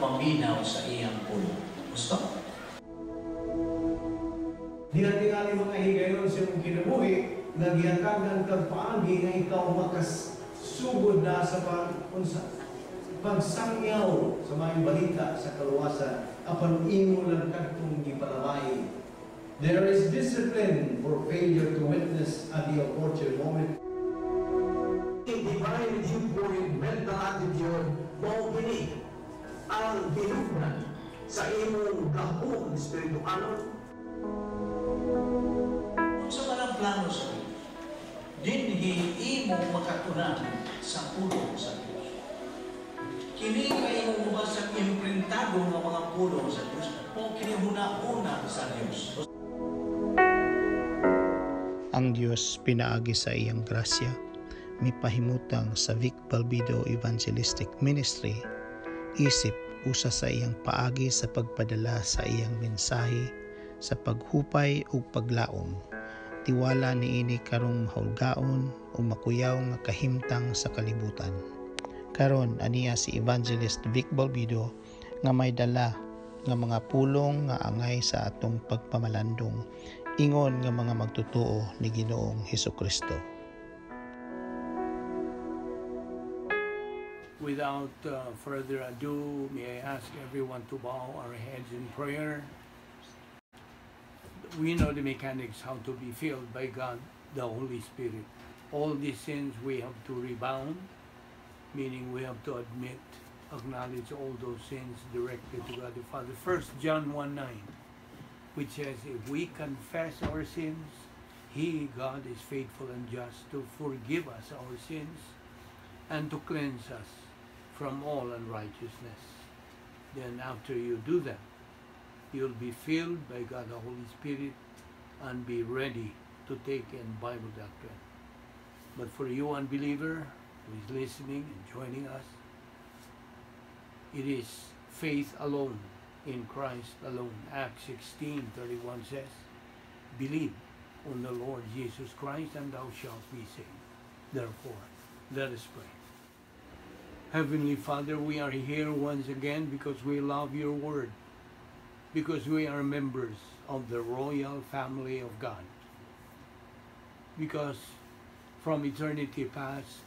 maminaw sa iyang pulong. Gusto? Diha tingali makahigayon sa imong kinabuhi nga gihatagan kag paagi nga ikaw makasugod na sa pag unsa pagsangyaw sa maayong balita sa kaluwasan apan imo lang kadtong gipalamay. There is discipline for failure to witness at the opportune moment. Divine viewpoint, mental attitude, mao kini ang hinugnan sa imong gahom espirituanon. Unsa man ang plano sa Dios, dinhi imo makatunan sa pulong sa Dios. Kini kay imong mabasang imprintado nga mga pulong sa Dios o kini huna-huna sa Dios. Ang Dios pinaagi sa iyang grasya mipahimutang sa Vic Balbido Evangelistic Ministry isip usa sa iyang paagi sa pagpadala sa iyang mensahe sa paghupay ug paglaom. Tiwala niini karong mahulgaon o makuyaw nga kahimtang sa kalibutan. Karon aniya si Evangelist Vic Balbido nga may dala nga mga pulong nga angay sa atong pagpamalandong ingon nga mga magtotoo ni Ginoong Hesukristo. Without further ado, may I ask everyone to bow our heads in prayer. We know the mechanics how to be filled by God, the Holy Spirit. All these sins we have to rebound, meaning we have to admit, acknowledge all those sins directed to God the Father. 1 John 1:9, which says, if we confess our sins, He, God, is faithful and just to forgive us our sins and to cleanse us from all unrighteousness. Then after you do that, you'll be filled by God the Holy Spirit and be ready to take in Bible doctrine. But for you unbeliever who is listening and joining us, it is faith alone in Christ alone. Acts 16:31 says, "Believe on the Lord Jesus Christ and thou shalt be saved." Therefore, let us pray. Heavenly Father, we are here once again because we love your word, because we are members of the royal family of God, because from eternity past,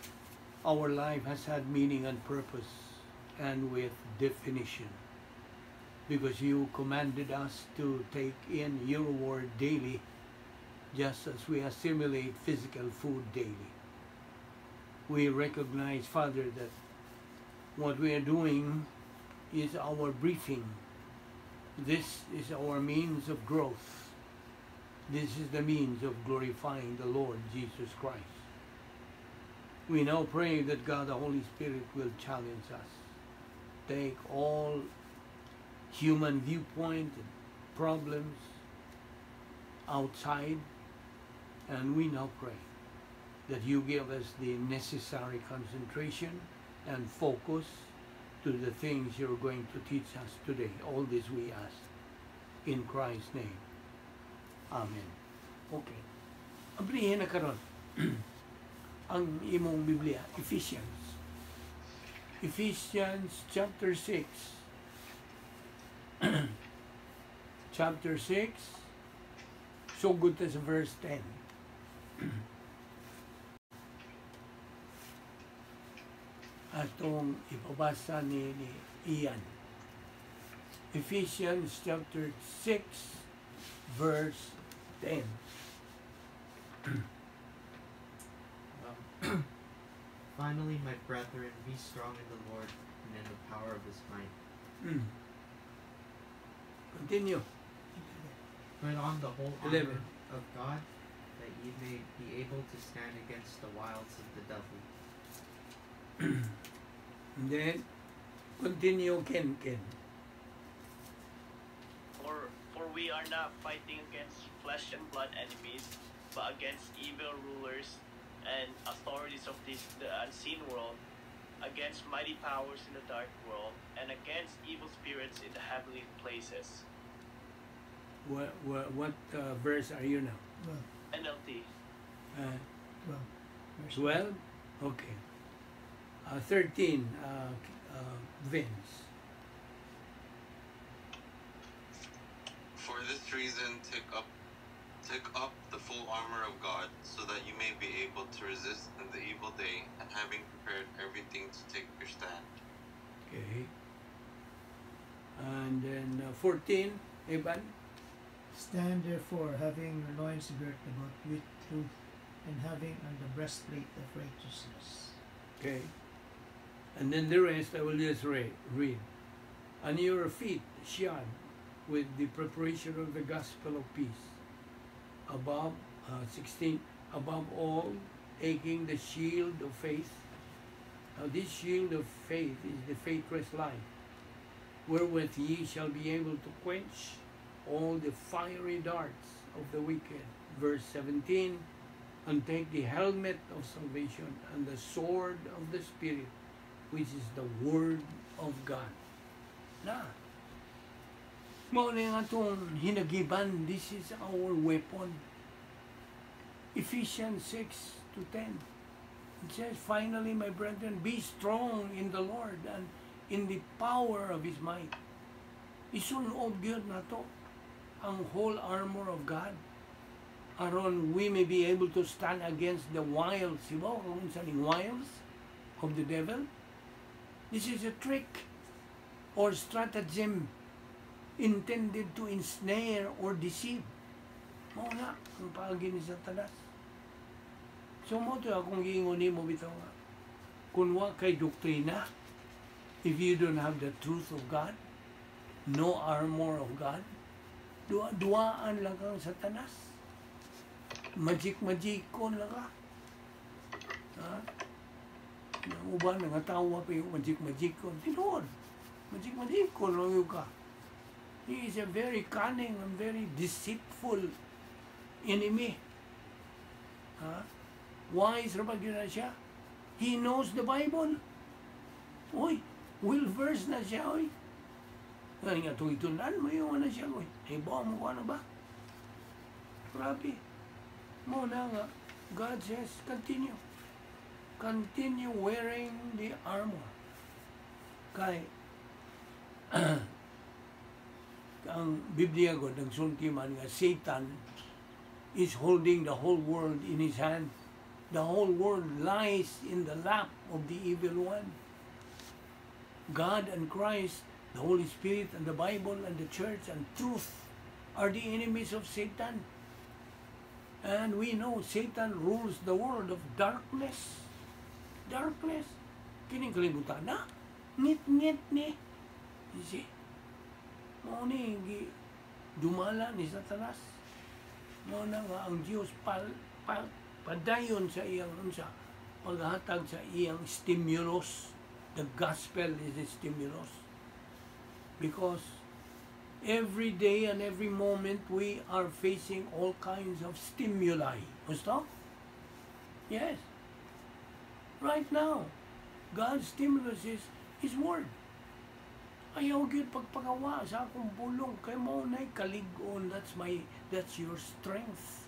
our life has had meaning and purpose and with definition, because you commanded us to take in your word daily, just as we assimilate physical food daily. We recognize, Father, that what we are doing is our briefing. This is our means of growth. This is the means of glorifying the Lord Jesus Christ. We now pray that God the Holy Spirit will challenge us. Take all human viewpoint and problems outside, and we now pray that you give us the necessary concentration and focus to the things you're going to teach us today. All this we ask in Christ's name. Amen. Okay. Abrihin na karon ang imong Biblia, Ephesians. Ephesians chapter 6. Chapter 6, sugod ta sa verse 10. Atong ipabasa ni Ian. Ephesians chapter 6, verse 10. Finally, my brethren, be strong in the Lord and in the power of his might. Continue. Put on the whole 11. armor of God, that ye may be able to stand against the wiles of the devil. And then, continue, Ken, Ken. For we are not fighting against flesh and blood enemies, but against evil rulers and authorities of this the unseen world, against mighty powers in the dark world, and against evil spirits in the heavenly places. What verse are you now? 12. NLT. 12. Verse 12? Okay. 13, Vince. this reason, take up the full armor of God, so that you may be able to resist in the evil day, and having prepared everything, to take your stand. Okay. And then 14, Evan. Stand therefore, having your loins girt about with truth, and having on the breastplate of righteousness. Okay. And then the rest I will just read. And your feet shod with the preparation of the gospel of peace. Above, 16, above all, taking the shield of faith. Now this shield of faith is the faithless life, wherewith ye shall be able to quench all the fiery darts of the wicked. Verse 17, and take the helmet of salvation and the sword of the Spirit, which is the word of God. Na, mao na nga atong hinagiban, this is our weapon. Ephesians 6 to 10. It says, "Finally, my brethren, be strong in the Lord and in the power of His might." Isunob gyud nato ang whole armor of God aron we may be able to stand against the wiles. Hibaw kung unsa ning wiles of the devil? This is a trick or stratagem intended to ensnare or deceive. Mao na ang paagi ni Satanas. So mao to akong giingon nimo bitaw nga kung wa kay doktrina, if you don't have the truth of God, no armor of God, duwa duwaan lang kang Satanas. Magic magicon lang ka. Ha? Ang uban nangatawa pa yung magic magicon. Tinuod. Magic magicon lang gyud ka. He is a very cunning and very deceitful enemy. Ha? Wise ra ba gyud na siya? He knows the Bible. Uy, well versed na siya, uy. Nga nga itong itunan mo yung ano siya, uy. Hibaw mo ko ano ba? Grabe. Mao na nga, God says, continue. Continue wearing the armor. Kay, ang Biblia ko, nagsulti man nga, Satan is holding the whole world in his hand. The whole world lies in the lap of the evil one. God and Christ, the Holy Spirit and the Bible and the church and truth are the enemies of Satan. And we know Satan rules the world of darkness. Darkness. Kining kalibutan na. Ngit-ngit ni. You see? Mao ni gi dumala ni Satanas. Mao na nga ang Dios pal, pal, padayon sa iyang unsa paghatag sa iyang stimulus. The gospel is a stimulus. Because every day and every moment we are facing all kinds of stimuli. Gusto? Yes. Right now, God's stimulus is His Word. Ayaw gyud pagpagawa sa akong pulong kay mao na'y kalig-on. That's your strength.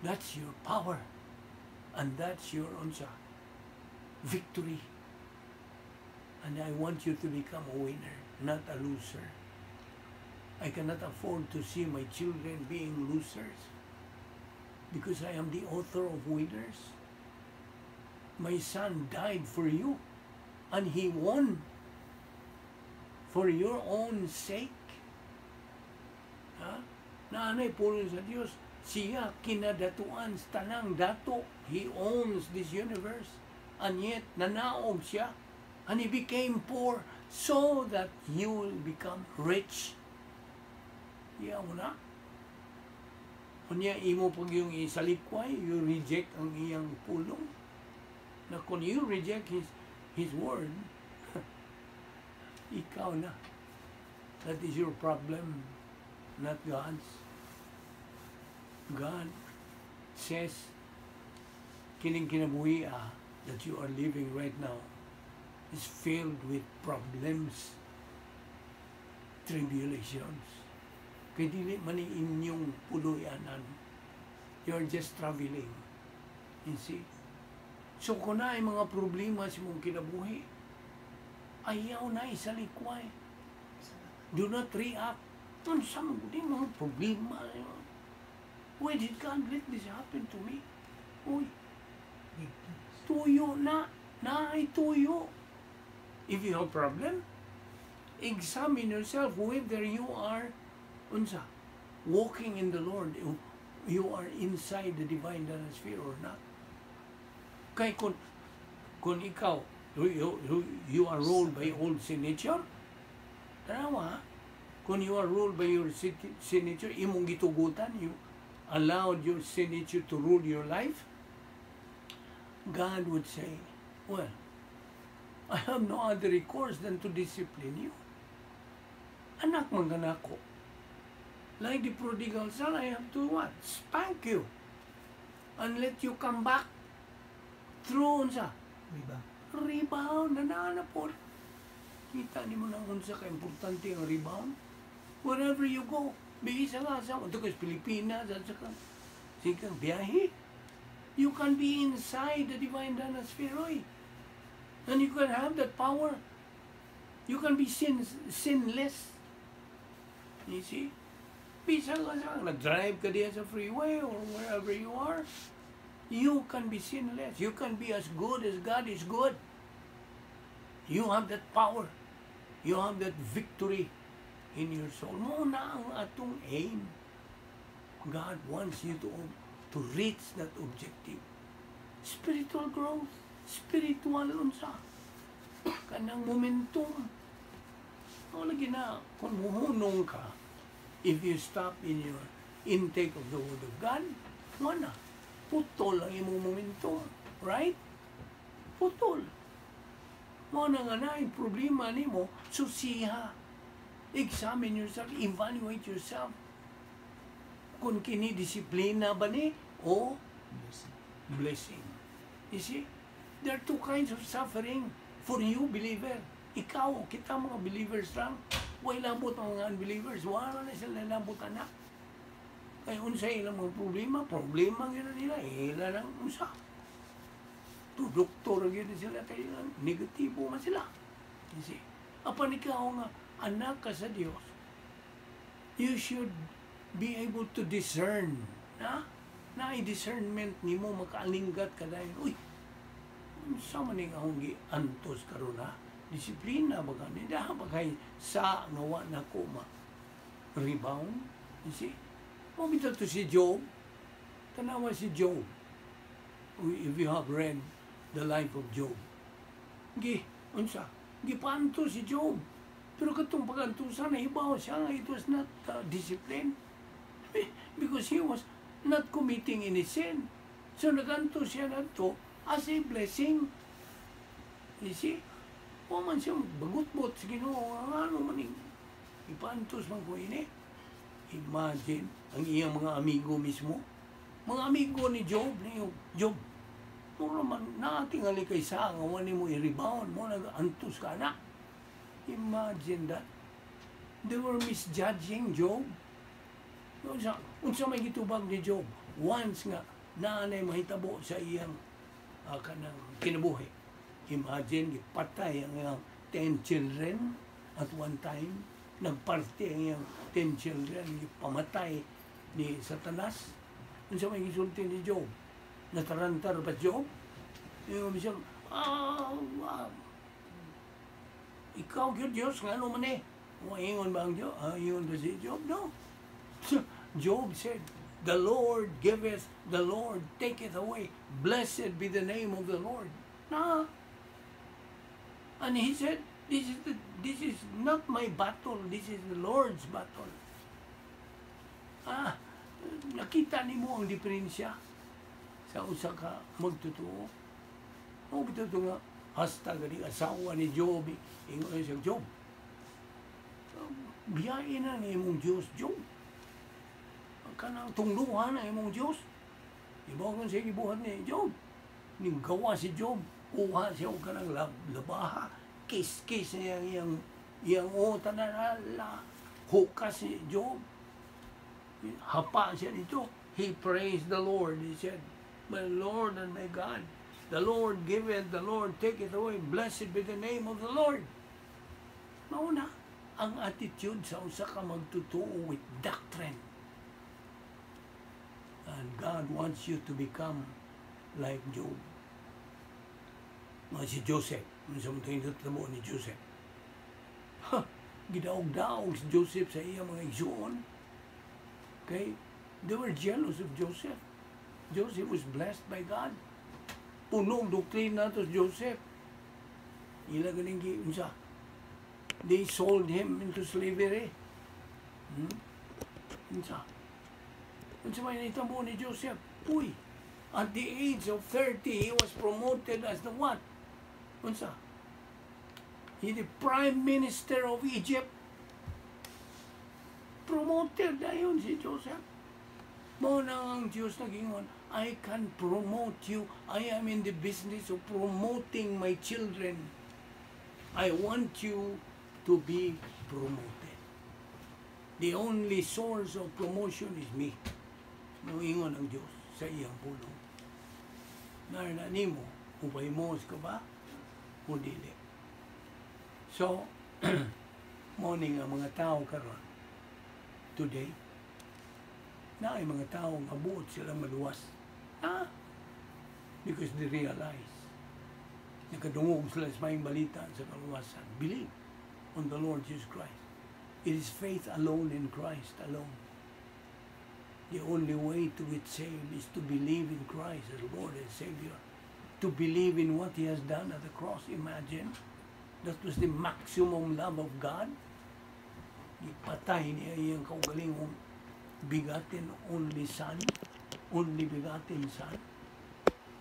That's your power. And that's your unsa victory. And I want you to become a winner, not a loser. I cannot afford to see my children being losers because I am the author of winners. My son died for you and he won for your own sake. Ha? Naanay pulong sa Dios, siya kinadatuan sa tanang dato. He owns this universe. And yet, nanaog siya. And he became poor so that you will become rich. Iya mo na. Unya imo pag yung isalikway, you reject ang iyang pulong. Na kung you reject his word, ikaw na. That is your problem, not God's. God says, kining kinabuhi that you are living right now is filled with problems, tribulations. Kay dili man ni inyong puloy-anan. You're just traveling. You see? So kung naay mga problema sa imong kinabuhi, ayaw na isalikway. Do not react. Unsa man gud mga problema? Why did God let this happen to me? Uy, tuyo na. Naay tuyo. If you have problem, examine yourself whether you are unsa, walking in the Lord, you are inside the divine sphere or not. Kay kung ikaw, you are ruled by old sin nature, tanawa, kung you are ruled by your sin nature, imong gitugutan, you allowed your sin nature to rule your life, God would say, "Well, I have no other recourse than to discipline you. Anak man ka nako. Like the prodigal son, I have to what? Spank you. And let you come back through unsa?" Rebound. Rebound. Nanana po. Kita nimo na unsa ka importante ang rebound. Wherever you go, bisa nga sa ito ka sa Pilipinas, at saka sige biyahe. You can be inside the divine sphere, oy. And you can have that power. You can be sinless. You see? Bisa ka sa, nag-drive ka diyan sa freeway or wherever you are, you can be sinless. You can be as good as God is good. You have that power. You have that victory in your soul. Mao na ang atong aim. God wants you to reach that objective. Spiritual growth, spiritual unsa. Kanang momentum. O lagi na, kung muhunong ka, if you stop in your intake of the Word of God, wala. Putol ang imong momentum. Right? Putol. Mao na nga na, yung problema nimo, susiha. Examine yourself, evaluate yourself. Kung kini disiplina ba ni o Blessing. Blessing. You see? There are two kinds of suffering for you, believer. Ikaw, kita mga believers lang, way labot ang mga unbelievers. Wala na sila labot, anak. Kaya unsa ilang mga problema, problema gyud nila, ila lang unsa. To doktor gyud sila kay negatibo man sila. You see? Apan ikaw nga anak ka sa Dios, you should be able to discern, na? Na discernment nimo, makaalinggat ka dahil, uy, unsa man ning akong giantos karon, ha? Disiplina ba gani? Daha ba kay sa nga wa na ko ma rebound? You see? Mao bitaw to si Job. Tanawa si Job. If you have read the life of Job. Gi, unsa? Gipanto si Job. Pero katong pagantusan, nahibaw siya nga it was not discipline. Because he was not committing any sin. So naganto siya nato as a blessing. You see? Wa man siya bagutbot sa Ginoo. Ano man ning ipantos man ko ini. Imagine, ang iyang mga amigo mismo. Mga amigo ni Job, ni Job. Mura man, natingali kay sa nga wala mo i-rebound mo, nag-antos ka na. Imagine that. They were misjudging Job. Unsa may gitubag ni Job? Once nga naanay mahitabo sa iyang kanang kinabuhi. Imagine, gipatay ang iyang 10 children at one time. Nagparte ang iyang 10 children, gipamatay ni Satanas. Unsa may gisulti ni Job? Natarantar ba Job? Yung siya, ikaw gyud Dios, nga ano man eh. Ingon ba ang Diyos? Ingon ba si Job? No. Job said, "The Lord giveth, the Lord taketh away. Blessed be the name of the Lord." Na. And he said, This is not my battle, this is the Lord's battle." Nakita nimo ang diferensya sa usa ka magtotoo. O bitaw to nga hasta gani asawa ni Job, ingon siya, "Job, biyain na ni imong Diyos, Job. Kanang tungluhan na imong Diyos." Ibaw kung siya gibuhat ni Job. Ning gawa si Job, kuha siya og kanang labaha, kiss-kiss niya iyang uta na ala, hukas si Job. Hapa siya dito. He praised the Lord. He said, "My Lord and my God, the Lord giveth, the Lord taketh away. Blessed be the name of the Lord." Mauna. Ang attitude sa usa ka magtutuo with doctrine. And God wants you to become like Job. Mga si Joseph. Unsa man ito tamo ni Joseph? Ha, gidaog-daog si Joseph sa iya mga igsuon. Okay? They were jealous of Joseph. Joseph was blessed by God. Puno ang doktrina to si Joseph. Ila ganing gi unsa? They sold him into slavery. Unsa? Unsa may nahitabo ni Joseph? Uy, at the age of 30, he was promoted as the what? Unsa? He the prime minister of Egypt. Promoted dayon si Joseph. Mao na ang Diyos nagingon, "I can promote you. I am in the business of promoting my children. I want you to be promoted. The only source of promotion is me." Moingon ang Diyos sa iyang pulong. Naa na nimo, upay mo ka ba? O dili. So, mao ni nga mga tao karon today, na ay mga tao nga buot sila maluwas. Ah, because they realize, nakadungog sila sa maayong balita sa kaluwasan. Believe on the Lord Jesus Christ. It is faith alone in Christ alone. The only way to get saved is to believe in Christ as Lord and Savior. To believe in what He has done at the cross. Imagine, that was the maximum love of God. Ipatay niya iyang kaugalingong begotten only Son, only begotten Son,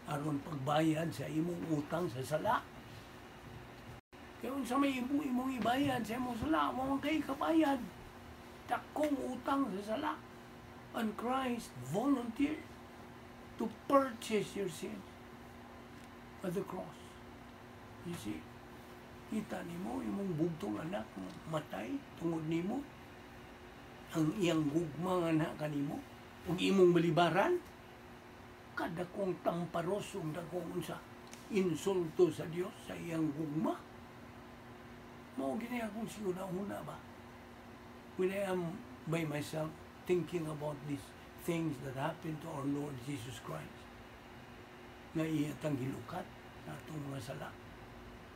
aron pagbayad sa imong utang sa sala. Kaya unsa may imong ibayad sa imong sala, wa man kay kabayad. Dakong utang sa sala. And Christ volunteered to purchase your sins at the cross. You see? Kita nimo imong bugtong anak matay tungod nimo. Ang iyang gugma nga anak kanimo ug imong balibaran, kadakong tamparos ug dakong unsa, insulto sa Dios sa iyang gugma. Mao gini akong siguna-una ba? When I am by myself thinking about these things that happened to our Lord Jesus Christ, nga iya tang gilukat sa atong mga sala.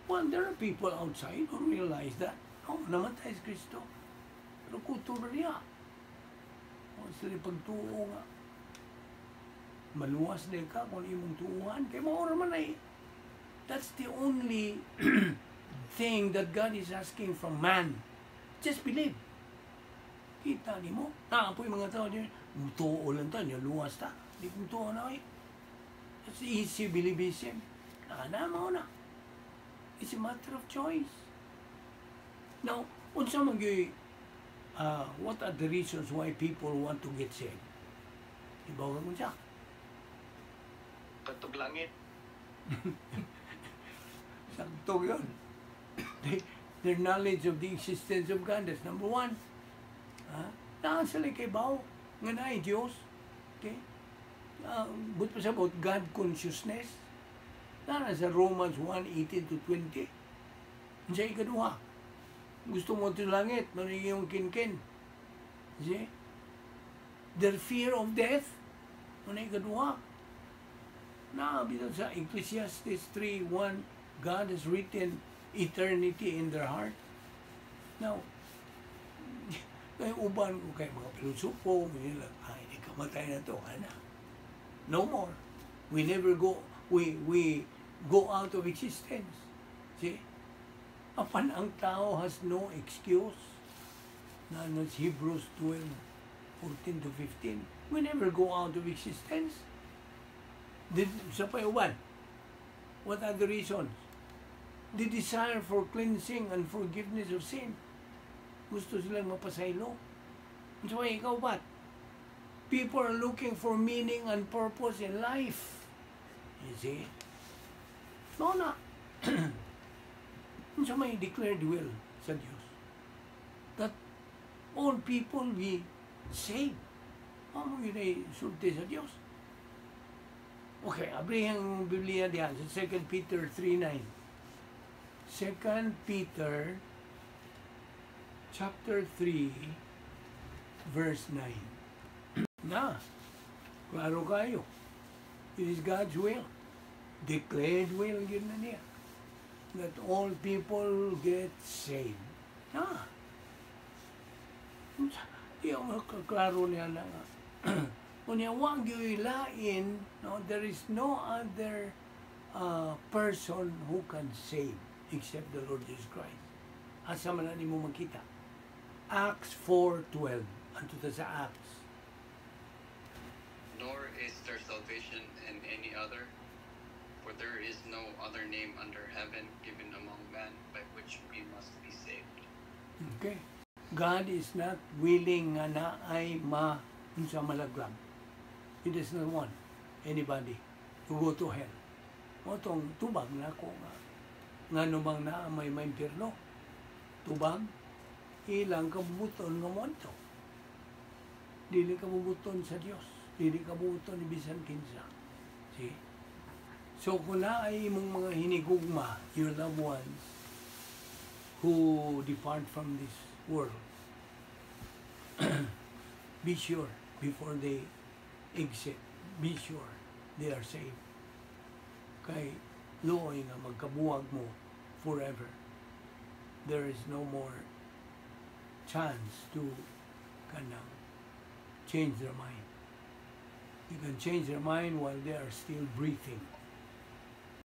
Well, there are people outside who realize that, oh, namatay si Kristo. Pero kutob niya. O sila pagtuo nga, maluwas na ka kung imong tuuhan. Kay mao man ay, that's the only thing that God is asking from man. Just believe. Kita ni mo. Naa poy mga tao diyan, tuo lang ta, niya luwas ta. Di kong tuo na eh. That's easy believism. Na na mao na. It's a matter of choice. Now, unsa man gyud, what are the reasons why people want to get saved? Ibaw ka kung siya. Kadtog langit. Sakto yun. Their knowledge of the existence of God, that's number one. Ha? Naa sila kahibaw nga naay Diyos. Okay? But pa sa about God consciousness. Naa sa Romans 1:18 to 20. Unsa ikaduha? Gusto mo ito langit, mao yung kinkin. See? Their fear of death, ano ikaduha? Na, bitan sa Ecclesiastes 3:1, God has written eternity in their heart. Now, kay uban ko kay mga pilosopo, nila, ay, di kamatay na to, ana. No more. We never go, we go out of existence. See? Apan ang tao has no excuse. Na ano, Hebrews 12, 14 to 15. We never go out of existence. Did, sa uban, what are the reasons? The desire for cleansing and forgiveness of sin. Gusto silang mapasaylo. So, ikaw ba? People are looking for meaning and purpose in life. You see? No na. Unsa may declared will sa Dios? That all people be saved. Mao yun ay sulti sa Dios. Okay, abrihan ang Biblia diyan sa 2 Peter 3:9. 2 Peter Chapter 3 verse 9. Na, klaro kayo. It is God's will. Declared will yun na niya. That all people get saved. Na. Yung klaro niya na nga. Unya, wag yung lain, no, there is no other person who can save except the Lord Jesus Christ. Asa man na nimo makita? Acts 4:12. Adto ta sa Acts. Nor is there salvation in any other, for there is no other name under heaven given among men by which we must be saved. Okay. God is not willing nga naay ma unsa, malaglag. He does not want anybody to go to hell. Mao tong tubag nako nga ngano bang naa may maimpyerno. Tubag ilang kabubuton nga moadto. Dili kabubuton sa Dios. Dili kabubuton ni bisan kinsa. See? So kung naay imong mga hinigugma, your loved ones, who depart from this world, be sure before they exit, be sure they are saved. Kay luoy nga magkabuwag mo forever. There is no more chance to kanang change their mind. You can change their mind while they are still breathing.